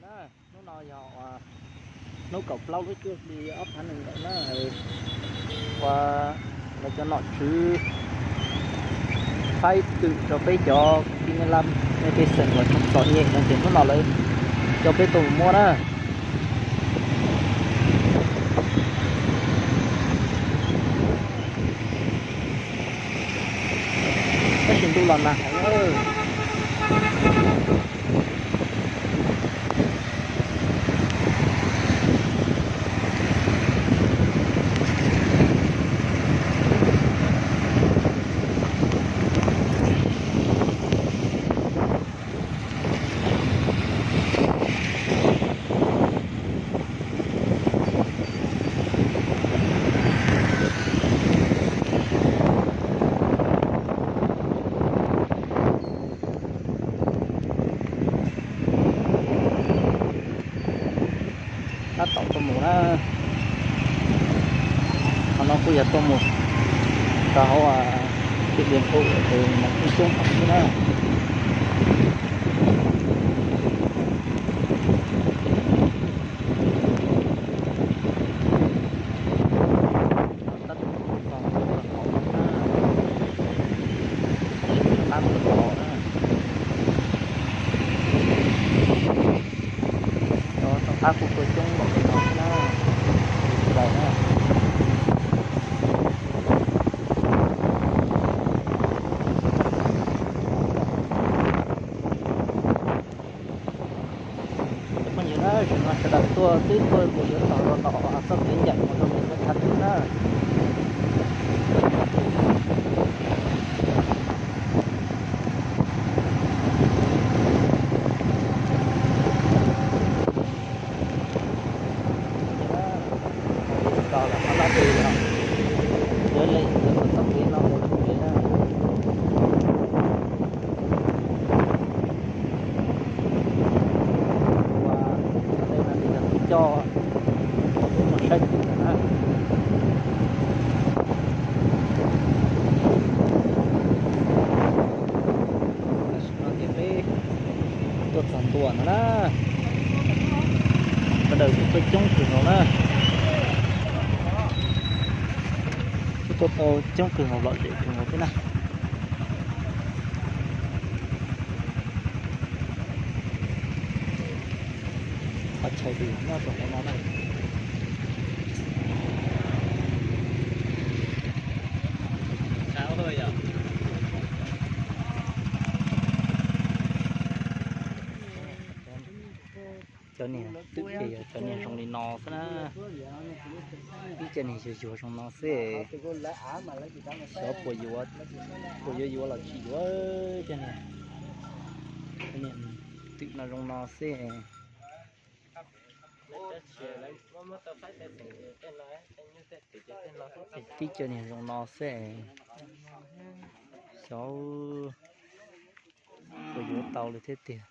Na, hnub no yog hnub kaum plaub lub cuaj hli ob phav nees nkaum na, ua lawv cov nom tswv thaij twm rau peb cov kwv tij Nyab Laj nej pej xeem uas tsoom txom nyem no ces hnub no lawv coj peb tuaj mus muab na. Tab sis ntuj los nag heev. Tab tom tuaj mus na. Qhov no kuj yog tuaj mus rau hauv Điện Biên Phủ, mas kuj coob heev thiab na. Tab tom tuaj mus txog hauv no na, sawv daws rov qab mus tod na. Cov tom qab kuj tuaj coob npaum li no thiab na, sawv daws na. Cov phooj ywg na, tam sim no sawv daws tuaj twb tuaj mus yuav tog rau tom txoj kev ncaim mus rau pem Ntxhais Khav Twm na. Tos lawm qhov no ces yog lawv lem ntawm txoj kev no mus rau pem na. Ua, cov dej no ces yog tus coj mus saib twm na. Tam sim no ces peb tuaj txog ntua no na, sawv daws kuj tuaj coob kawg nkaus na, kuj tuaj tau coob kawg nkaus lom zem kawg nkaus thiab na. Qhov chaw twg nyob rau hauv no na. Cov niag twm ces yog cov niag zoo li no xwb na. Ib co niag yuag yuag zoo no xwb. Xyov puas yuav, puas yuav yuav los tsis yuav. Cov niag, cov niag twm no zoo no xwb. Tib co niag zoo no xwb. Xyov puas yuav tau li thiab tiag.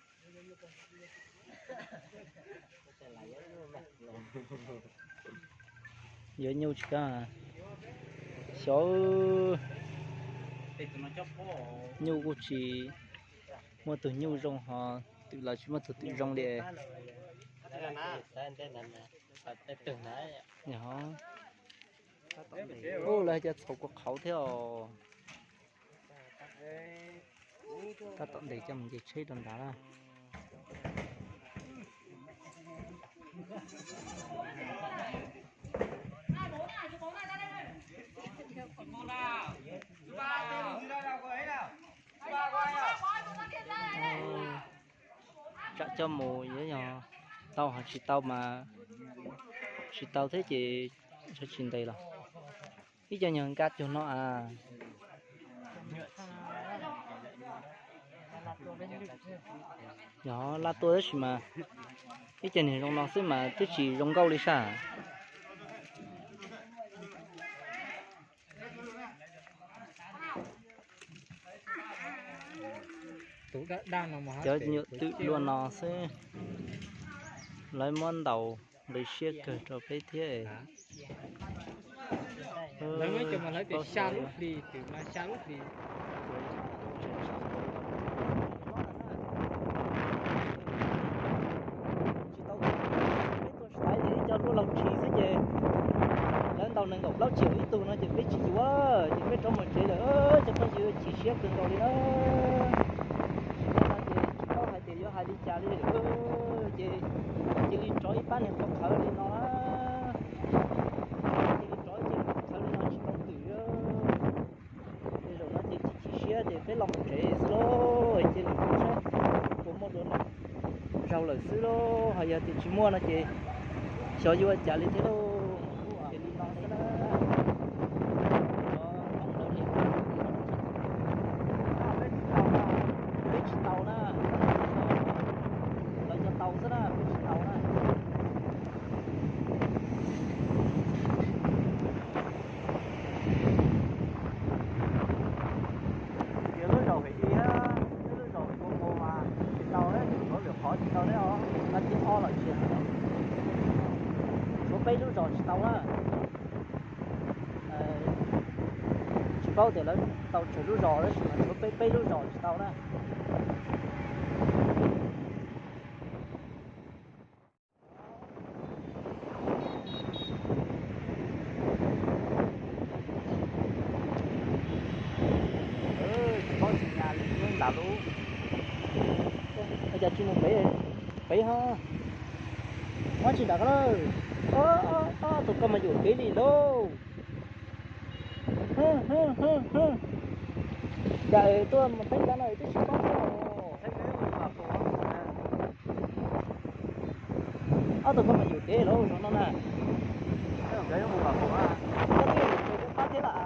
Yuav nyuj tsis kam, xyov nyuj kuj tsis muaj tus nyuj zoo ho twm los tsis muaj tus twm zoo li. Ub, lawv cov txhaum kua qhauv thiab os. Tab tom ntes coj mus nce tsheb rau nrad na. Tsam coj mus yuav yog tau ho tsis tau mas, tsis tau thiab ces tsis ntes los. Ib co nyuag nkaj cuag no a. Yog laj tuaj tab sis mas ib co niag zoo no xwb mas twb tsis zoo nkauj li sas. Cov nyuam twm luaj no xwb, lawv muab ntaus nqi siab kawg rau peb thiab. Lawv muab cov mas lawv tias xya lub hlis, twm mas xya lub hlis. Tau tshis xwb ces lawv ntaus nees nkaum plaub triệu ib tug no ces peb tsis yuav, ces peb rov mus tsev lawm. Cov phooj ywg, chim siab kawg nkaus li na. Tsis muaj no ces tsis paub hais tias yuav hais li cas li lawm, ces cia li rov ib pab niag qhov qhawv li no na. Cia li rov ib pab niag qhov qhawv li no tsis tau twm. Ces zaum no ces chim chim siab ces peb los mus tsev xwb lauj, ces lwm hnub saib puas muaj dua zaug lawm xwb lauj. Ho yog tias tsis muaj no ces xyov yuav ua cas li thiab lauj. Ces li no xwb na. Peb tsis tau na, lawv cov tau xwb na, peb tsis tau na. Tias lub zaus hais tias, lub zaus hais mus mus mas tsis tau, lawv lwm qhov tsis tau thiab os, lawv tias ob los tsis hais. Tshuav peb lub zos tsis tau na. Tsis paub tias lawv tau tsawg lub zos tab sis mas tshuav peb, peb lub zos tsis tau na. Tsis paub tsis nyas li nyob nram lub. Ua cas tsis mus pem, pem ho. Muab tsis nram ko na. Ob tug koj mas yuam kev li lauj. Cas es tuaj mus peb ntawd no twb tsis paub. Ob tug koj mas yuam kev lauj, zov no na. Koj twb yuav mus pab thiab las.